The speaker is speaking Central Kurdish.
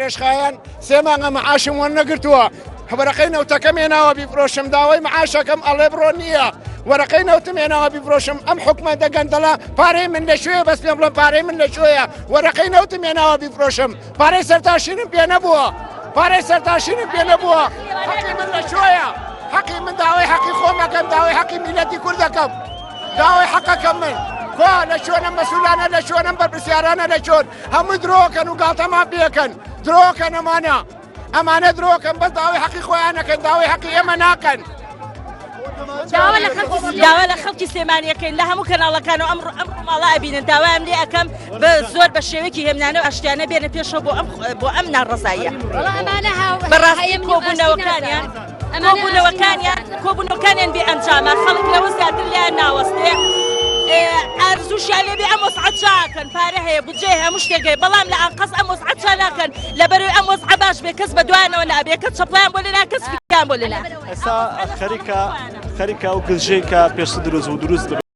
درێژخایەن سێ مانگە معاشم وەرنەگرتووە وەرەقەی نەوتەکەم هێناوە بیفرۆشم داوای معاشەکەم ئەڵێ بڕۆ نییە وەرەقەی نەوتم هێناوە بیفرۆشم ئەم حکومەتە گەندەڵە پارەی من لەکوێ بەس پێم بڵێن پارەی من لەکوێیە وەرەقەی نەوتم هێناوە بیفرۆشم پارەی سەرتاشینم پێ نەبووە پارەی سەرتاشینم پێ نەبووە حەقی من لەکوێیە حەقی من داوای حەقی خۆم ئەکەم داوای حەقی میلەتی کورد دەکەم داوای حەقەکەم من کوا لە شوێنە مەسولانە لە شوێنم بەرپرسیارانە لە چۆن هەموو درۆکەن و گاڵتەمان پێکەن درۆکەن ئەمانە ئەمانە درۆکەن بەس داوای حەقی خۆیانەکەن داوای حەقی ئێمە ناکەن. داوا لە خەڵکی سلێمانیەکەین لە هەموو کەناڵەکان و ئەم ئەم ڕووماڵە ئەبینن داوایان لێ ئەەکەم بە زۆر بە شێوەیەکی هێمنانە و ئاشتیانە بێنە پێشەوە بۆ ئەم بۆ ئەم ناڕەزاییە بەڕاستی کۆبوونەوەکانیان کۆبوونەوەکانیان کۆبوونەوەکانیان بێ ئەنجامە خەڵک لەوە زیاتر لایان ناوەستێ ئارزوشیان لێبێ ئەم وەزعە چاکەن پارە هەیە بودجەیە هەموو شتێک هەیە بەڵام لە ئەنقەست ئەم وەزعە چا ناکەن لەبەرەوەی ئەم وەزعە باش بێ کەس بە دوایانەوە نابێ کەس چەپڵیان بۆ لێنا کەس فکریان بۆ لێنا ئێستا خەریکە خەریکە ئەو گرژەی کە پێشتر دروست بوو دروست دەبێت.